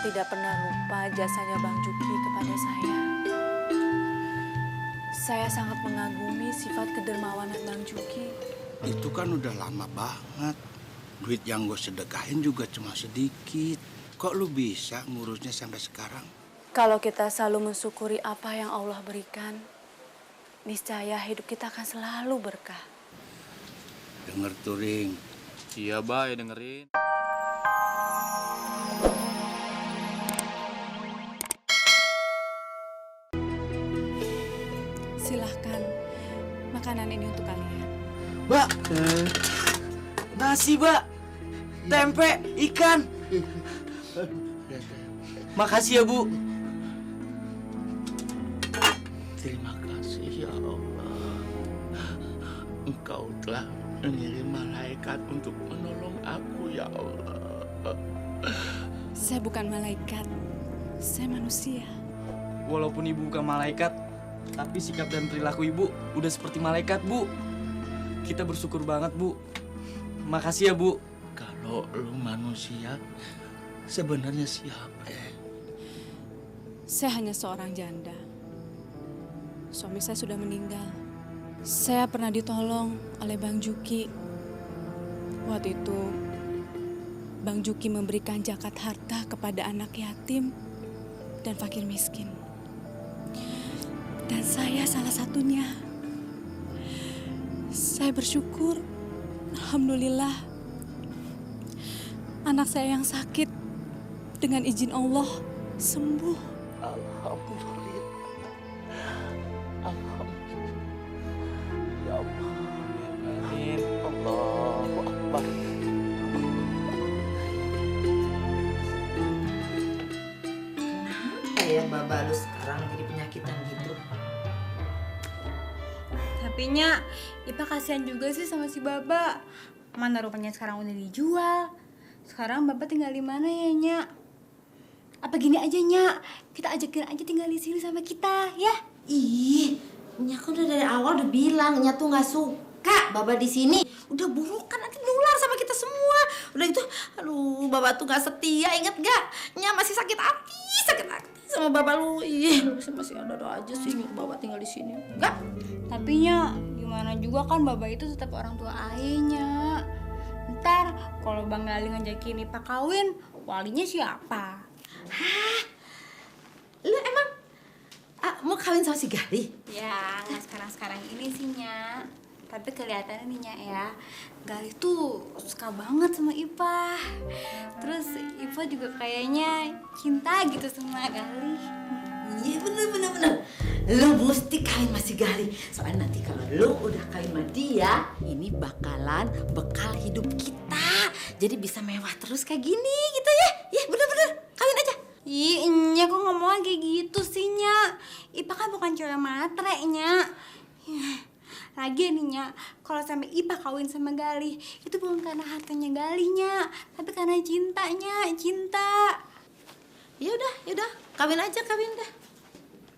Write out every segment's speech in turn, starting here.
tidak pernah lupa jasanya Bang Juki kepada saya. Saya sangat mengagumi sifat kedermawanan Bang Juki. Itu kan udah lama banget. Duit yang gue sedekahin juga cuma sedikit. Kok lu bisa ngurusnya sampai sekarang? Kalau kita selalu mensyukuri apa yang Allah berikan, niscaya hidup kita akan selalu berkah. Denger tuh, Ring. Iya, Bah, ya dengerin. Silahkan, makanan ini untuk kalian. Mbak, nasi, Mbak, tempe, ikan. Makasih ya, Bu. Terima kasih ya Allah. Engkau telah mengirim malaikat untuk menolong aku ya Allah. Saya bukan malaikat, saya manusia. Walaupun Ibu bukan malaikat, tapi sikap dan perilaku Ibu udah seperti malaikat, Bu. Kita bersyukur banget, Bu. Makasih ya, Bu. Kalau lu manusia, sebenarnya siapa? Saya hanya seorang janda. Suami saya sudah meninggal. Saya pernah ditolong oleh Bang Juki. Waktu itu, Bang Juki memberikan zakat harta kepada anak yatim dan fakir miskin. Dan saya salah satunya. Saya bersyukur, alhamdulillah, anak saya yang sakit dengan izin Allah sembuh. Alhamdulillah. Alhamdulillah. Ya Allah. Amin. Allahu Akbar. Kayak Baba lu sekarang jadi penyakitan gitu. Tapi Nya, Ipa kasihan juga sih sama si Baba. Mana rupanya sekarang udah dijual. Sekarang Baba tinggal di mana ya, Nya? Apa gini aja, Nya? Kita ajakin aja tinggal di sini sama kita, ya? Ih, Nya kan udah dari awal udah bilang Nya tuh nggak suka Baba di sini. Udah buruk kan nanti nular sama kita semua. Udah itu, aduh, Baba tuh nggak setia, inget gak? Nya masih sakit hati sama Baba lu. Ih, lu masih ada aja sih nyuruh Baba tinggal di sini. Enggak? Tapi Nya, gimana juga kan Baba itu tetap orang tua ayahnya. Ntar kalau Bang Gali ngajakin Ipa kawin, walinya siapa? Hah? Lu emang mau kawin sama si Gali? Ya, nggak sekarang-sekarang ini sih, Nya. Tapi kelihatannya nih, Nya, ya, Gali tuh suka banget sama Ipa. Terus Ipa juga kayaknya cinta gitu sama Gali. Iya bener. Lu mesti kawin sama si Gali. Soalnya nanti kalau lu udah kawin sama dia, ini bakalan bekal hidup kita. Jadi bisa mewah terus kayak gini gitu ya. Iya bener. Kawin aja. Ih, Nya kok ngomongnya kayak gitu sih, Nya. Ipa kan bukan cewek matre, Nya. Lagian nih, Nya, kalau sampai Ipa kawin sama Gali, itu bukan karena hartanya Gali, Nya, tapi karena cintanya, cinta. Yaudah, kawin aja, kawin dah.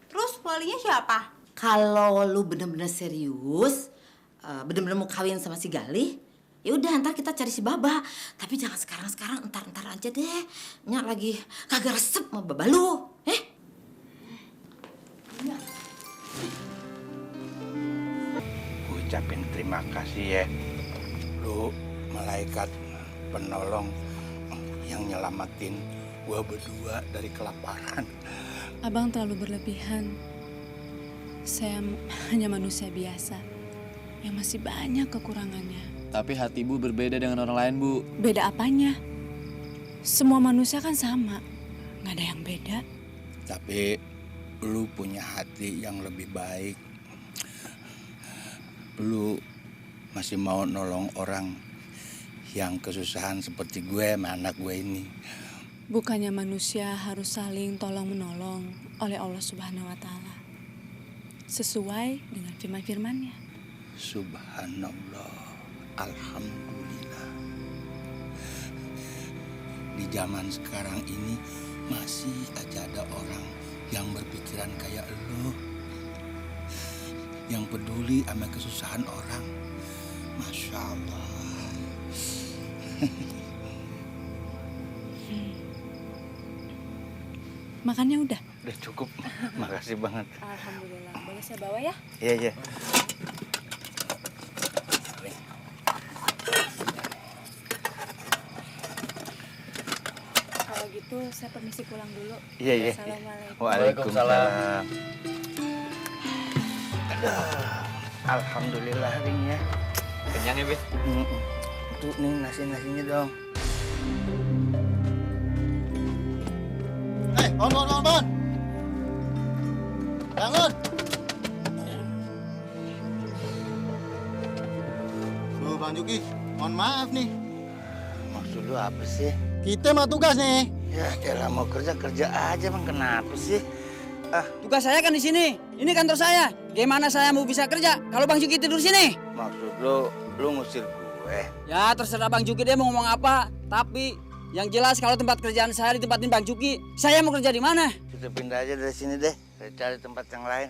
Terus walinya siapa? Kalau lu bener-bener serius, bener-bener mau kawin sama si Gali, ya udah ntar kita cari si Baba. Tapi jangan sekarang, ntar aja deh. Nya lagi kagak resep sama Baba lu, Ucapin terima kasih ya. Lu malaikat penolong yang nyelamatin gua berdua dari kelaparan. Abang terlalu berlebihan. Saya hanya manusia biasa yang masih banyak kekurangannya. Tapi hati Ibu berbeda dengan orang lain, Bu. Beda apanya? Semua manusia kan sama, nggak ada yang beda. Tapi lu punya hati yang lebih baik. Lu masih mau nolong orang yang kesusahan seperti gue sama anak gue ini. Bukannya manusia harus saling tolong-menolong oleh Allah Subhanahu wa Ta'ala, sesuai dengan firman-firmannya. Subhanallah, alhamdulillah. Di zaman sekarang ini masih aja ada orang yang berpikiran kayak lo, yang peduli sama kesusahan orang. Masya Allah. Makannya udah? Udah cukup. Makasih banget. Alhamdulillah. Boleh saya bawa ya? Iya, iya. Kalau gitu saya permisi pulang dulu. Iya, iya. Assalamualaikum. Waalaikumsalam. Alhamdulillah Ring ya. Kenyang ya, Be? Tuh nih nasi-nasinya dong. Bangun. Bangun. Tuh Bang Juki, mohon maaf nih. Maksud lu apa sih? Kita mau tugas nih. Ya, kira mau kerja aja, Bang. Kenapa sih? Tugas saya kan di sini. Ini kantor saya. Gimana saya mau bisa kerja kalau Bang Juki tidur sini? Maksud lu ngusir gue? Ya terserah Bang Juki dia mau ngomong apa. Tapi yang jelas kalau tempat kerjaan saya ditempatin Bang Juki, saya mau kerja di mana? Kita pindah aja dari sini deh. Kita cari tempat yang lain.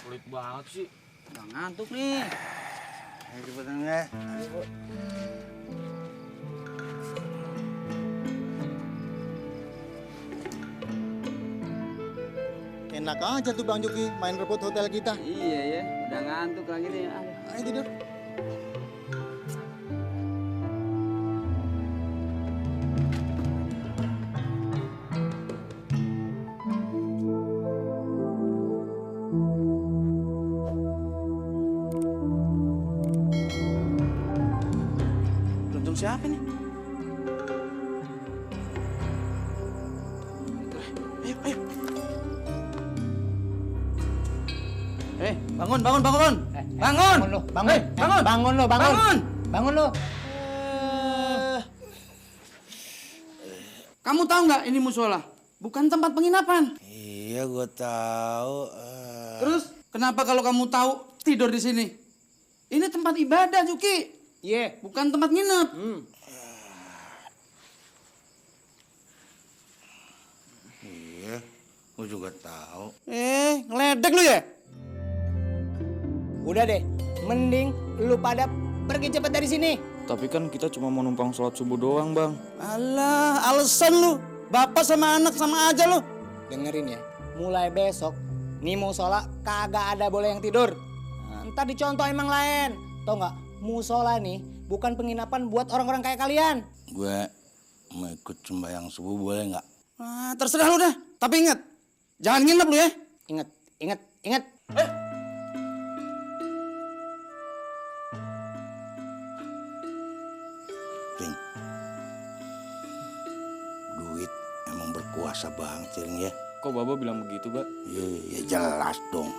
Sulit banget sih. Udah ngantuk nih. Ayo cepetan ya. Enak aja tuh Bang Juki main rebut hotel kita. Iya ya, udah ngantuk lagi nih. Aduh. Ayo tidur. Beruntung siapa nih? Ayo. Bangun. Bangun lo, bangun. Bangun lo. Kamu tahu nggak ini musola? Bukan tempat penginapan. Iya, gue tahu. Terus kenapa kalau kamu tahu tidur di sini? Ini tempat ibadah, Juki. Iya. Bukan tempat nginep. Iya, gue juga tahu. Ngeledek lu ya? Udah deh, mending lu pada pergi cepet dari sini. Tapi kan kita cuma mau numpang sholat subuh doang, Bang. Alah, alasan lu. Bapak sama anak sama aja lu. Dengerin ya, mulai besok nih musola kagak ada boleh yang tidur. Ntar dicontoh emang lain. Tau nggak? Musola nih bukan penginapan buat orang-orang kayak kalian. Gue mau ikut sembahyang subuh boleh nggak? Terserah lu dah. Tapi ingat, jangan nginep lu ya. Ingat. Ring, duit emang berkuasa banget Ring ya. Kok Baba bilang begitu, Mbak? Ya jelas dong.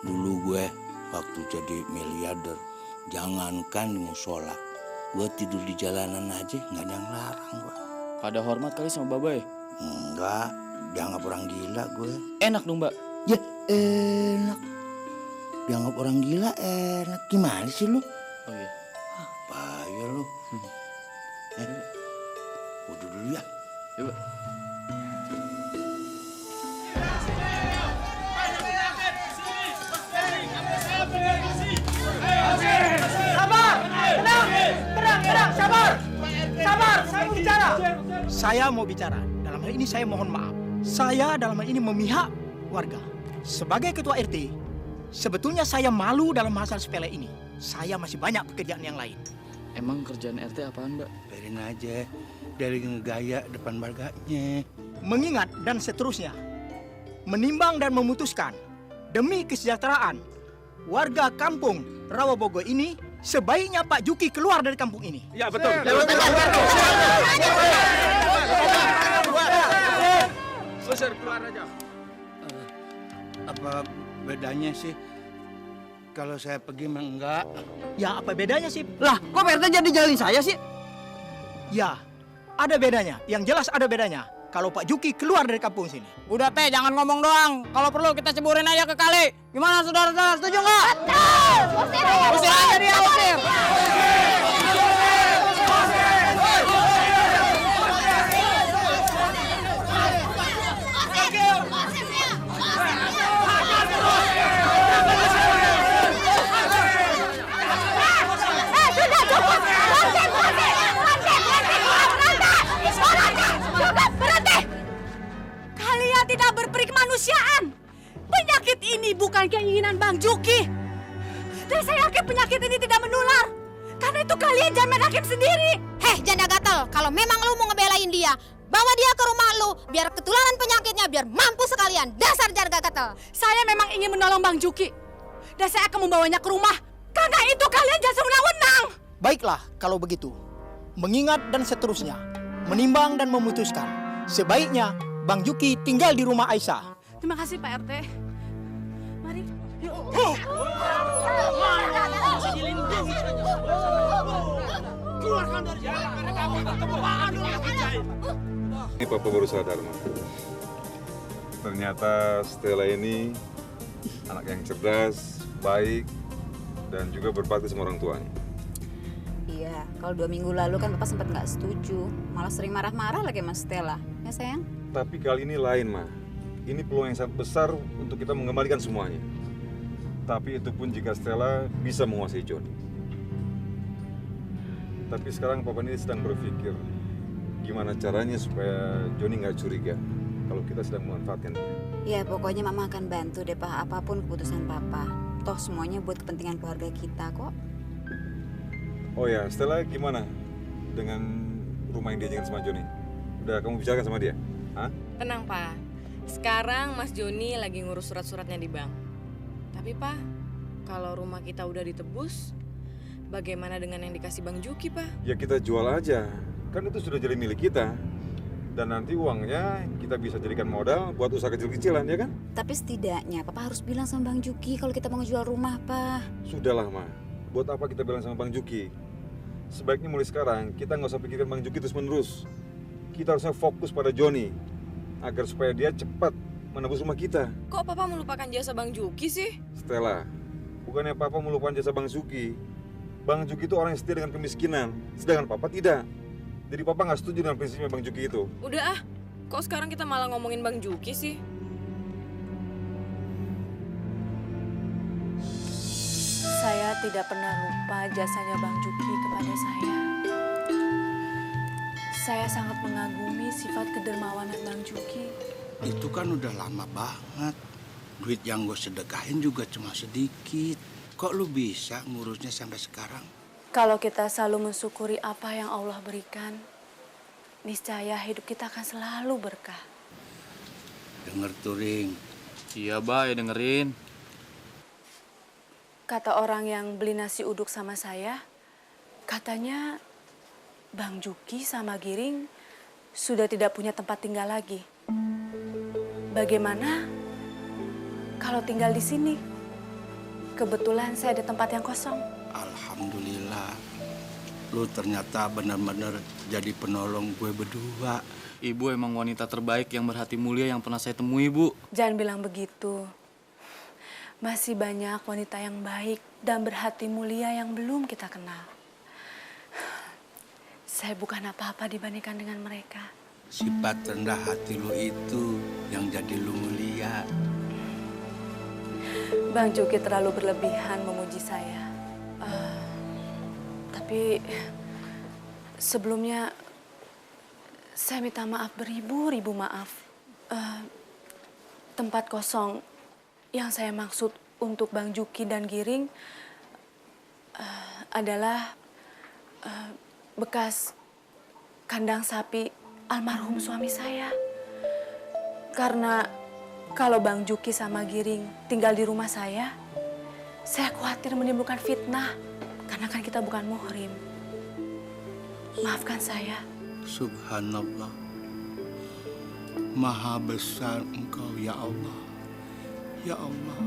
Dulu gue waktu jadi miliarder, jangankan di musola, gue tidur di jalanan aja nggak ada yang larang gue. Ada hormat kali sama Baba ya? Enggak, dianggap orang gila gue. Enak dong, Mbak. Ya enak, dianggap orang gila enak. Gimana sih lu? Oh iya. Apa ya lu? Udah dulu ya. Coba. Sabar, saya mau bicara. Saya mau bicara. Dalam hal ini saya mohon maaf. Saya dalam hal ini memihak warga. Sebagai ketua RT, sebetulnya saya malu dalam masalah sepele ini. Saya masih banyak pekerjaan yang lain. Emang kerjaan RT apaan, Mbak? Biarin aja, dari ngegaya depan warganya. Mengingat dan seterusnya. Menimbang dan memutuskan demi kesejahteraan warga kampung Rawabogo ini, sebaiknya Pak Juki keluar dari kampung ini. Ya betul. Usir keluar aja. Apa bedanya sih? Kalau saya pergi mah enggak. Ya apa bedanya sih? Lah, kok Pak RT jadi jalanin saya sih? Ya, ada bedanya. Yang jelas ada bedanya. Kalau Pak Juki keluar dari kampung sini. Udah Pe, jangan ngomong doang. Kalau perlu kita ceburin aja ke kali. Gimana saudara-saudara, setuju nggak? Usir aja dia, usir. keinginan Bang Juki. Dan saya yakin penyakit ini tidak menular. Karena itu kalian jamin hakim sendiri. Heh, janda gatel, kalau memang lu mau ngebelain dia, bawa dia ke rumah lu, biar ketularan penyakitnya, biar mampus sekalian. Dasar jarga gatel. Saya memang ingin menolong Bang Juki. Dan saya akan membawanya ke rumah. Karena itu kalian jangan sewenang-wenang. Baiklah kalau begitu. Mengingat dan seterusnya. Menimbang dan memutuskan. Sebaiknya Bang Juki tinggal di rumah Aisyah. Terima kasih Pak RT. Mari. Ini Papa baru sadar, Ma. Ternyata Stella ini anak yang cerdas, baik, dan juga berbakti sama orang tuanya. Iya, kalau 2 minggu lalu kan Papa sempat nggak setuju. Malah sering marah-marah lagi sama Stella. Ya sayang? Tapi kali ini lain, Ma. Ini peluang yang sangat besar untuk kita mengembalikan semuanya. Tapi itu pun jika Stella bisa menguasai Johnny. Tapi sekarang Papa ini sedang berpikir gimana caranya supaya Johnny nggak curiga kalau kita sedang memanfaatkan dia. Ya pokoknya Mama akan bantu deh Pak, apapun keputusan Papa. Toh semuanya buat kepentingan keluarga kita kok. Oh ya, Stella gimana dengan rumah yang diajakin sama Johnny? Udah kamu bicarakan sama dia? Hah? Tenang Pak, sekarang Mas Joni lagi ngurus surat-suratnya di bank. Tapi Pak, kalau rumah kita udah ditebus, bagaimana dengan yang dikasih Bang Juki Pak? Ya kita jual aja, kan itu sudah jadi milik kita. Dan nanti uangnya kita bisa jadikan modal buat usaha kecil-kecilan, ya kan? Tapi setidaknya Papa harus bilang sama Bang Juki kalau kita mau ngejual rumah, Pak. Sudahlah, Ma. Buat apa kita bilang sama Bang Juki? Sebaiknya mulai sekarang kita nggak usah pikirkan Bang Juki terus-menerus. Kita harusnya fokus pada Johnny agar supaya dia cepat menebus rumah kita. Kok Papa melupakan jasa Bang Juki sih? Stella, bukannya Papa melupakan jasa Bang Juki. Bang Juki itu orang yang setia dengan kemiskinan, sedangkan Papa tidak. Jadi Papa nggak setuju dengan prinsipnya Bang Juki itu. Udah ah, kok sekarang kita malah ngomongin Bang Juki sih? Saya tidak pernah lupa jasanya Bang Juki kepada saya. Saya sangat mengagumi sifat kedermawanan Bang Juki. Itu kan udah lama banget. Duit yang gue sedekahin juga cuma sedikit. Kok lu bisa ngurusnya sampai sekarang? Kalau kita selalu mensyukuri apa yang Allah berikan, niscaya hidup kita akan selalu berkah. Denger tuh, Ring. Iya, Bah, ya dengerin. Kata orang yang beli nasi uduk sama saya, katanya Bang Juki sama Giring sudah tidak punya tempat tinggal lagi. Bagaimana kalau tinggal di sini? Kebetulan saya ada tempat yang kosong. Alhamdulillah. Lu ternyata benar-benar jadi penolong gue berdua. Ibu emang wanita terbaik yang berhati mulia yang pernah saya temui, Bu. Jangan bilang begitu. Masih banyak wanita yang baik dan berhati mulia yang belum kita kenal. Saya bukan apa-apa dibandingkan dengan mereka. Sifat rendah hati lu itu yang jadi lu mulia. Bang Juki terlalu berlebihan memuji saya. Tapi sebelumnya saya minta maaf beribu-ribu maaf. Tempat kosong yang saya maksud untuk Bang Juki dan Giring adalah bekas kandang sapi almarhum suami saya. Karena kalau Bang Juki sama Giring tinggal di rumah saya khawatir menimbulkan fitnah. Karena kan kita bukan muhrim. Maafkan saya. Subhanallah. Maha besar Engkau ya Allah. Ya Allah.